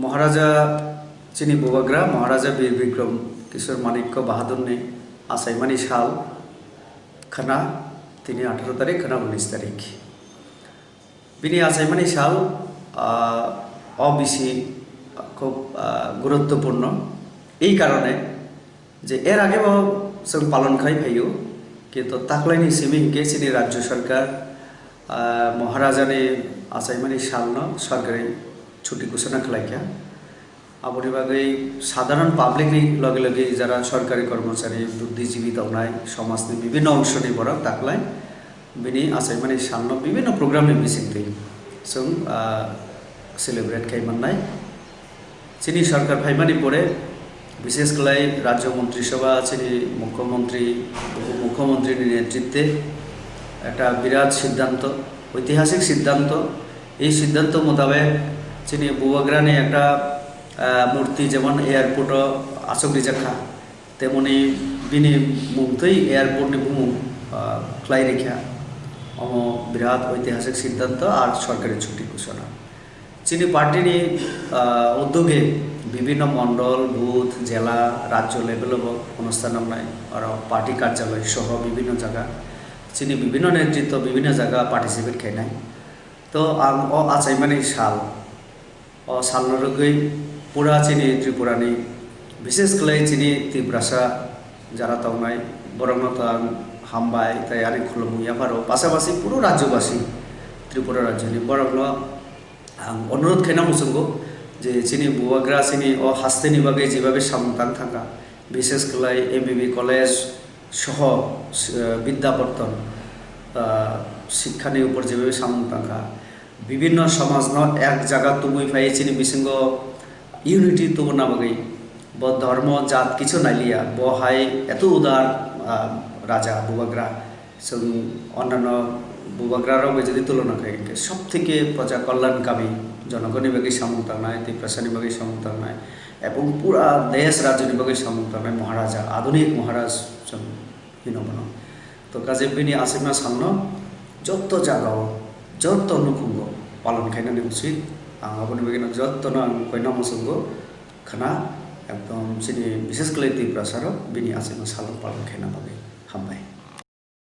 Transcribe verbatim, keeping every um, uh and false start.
Maharaja chini bubagra Maharaja Bir Bikram Kishore Manikya Bahadurni achaimani sal khwna tini atharo tarik khwna unis tarik. Bini achaimani sal, ah, obviously khub, ah, guruttopurno. Ei karone je er agebo chwng palon khai phaio, kintu taklaini simi hinkhe chini rajyo sarkar, ah, Maharajani achaimani salno sarkari chuti ghosona khlaikha. Aboni bagwi sadharon public ni loge loge jara sarkari kormochari, buddhijibi tongnai, somajni bibhinno ongshoni borok taklai bini achaimani salno bibhinno program ni bisingtwi chwng, ah, celebrate khai mannai. Chini sarkar phaimani pore, bishesh khlai Rajya Montri Sabha, chini Mukhyamantri, Upo Mukhyamantri ni netritwe ekta birat siddhanto, oitihasik siddhanto. Ei siddhanto motabek chini bubagrani ekta, ah, murti jemon airport o achuk rijak kha, temoni bini mungtwi airport ni bumung, ah, khlai rikha. Omo birat oitihasik siddhanto ar sarkari chuti ghosona. Chini party ni, ah, udyoge bibhinno mondol, booth, jela, rajyo level o bo onusthan wngnai, aro party karjaloi soho bibhinno jaga, chini bibhinno netritwo bibhinno jaga participate khainai. To ang o achaimani sal, o salno rwgwi pura chini Tripura ni, bishesh khlai chini Tiprasa jara tongnai, borokno to ang hambai tei ani khulumung yapharo, pasapasi puro rajyobasi, Tripura rajyoni borokno ang onurodh khaina muchungo je chini bubagra chini o hasteni bagwi jebabe samung tang thangkha, bishesh khlai M B B college soho, eh, Vidya Partan, ah, sikhani upor jebabe samung tangkha, bibhinno somajno ek jaga tubui phai chini bisingo unity tubuna bagwi bo dhormo jat kichu nailiya, bo hai eto udar, ah, raja bubagra. Chwng onnano bubagrarok bai jodi tulona khai hinkhe, sob theke proja kalyan kami, jonogoni bagwi samung tangnai, Tiprasani bagwi samung tangnai, ebong pura desh rajyoni bagwi samung tangnai Maharaja, adunik Maharaj chwng hino bono. To kaje bini achaima salno jotto jagao, jotto nukhungo palon khainani usit. Ang aboni bagwino jottono ang koina muchungo khwna, ekdom chini bishesh khlai Tiprasarok bini achaima salno palon khaina bagwi. Hambai.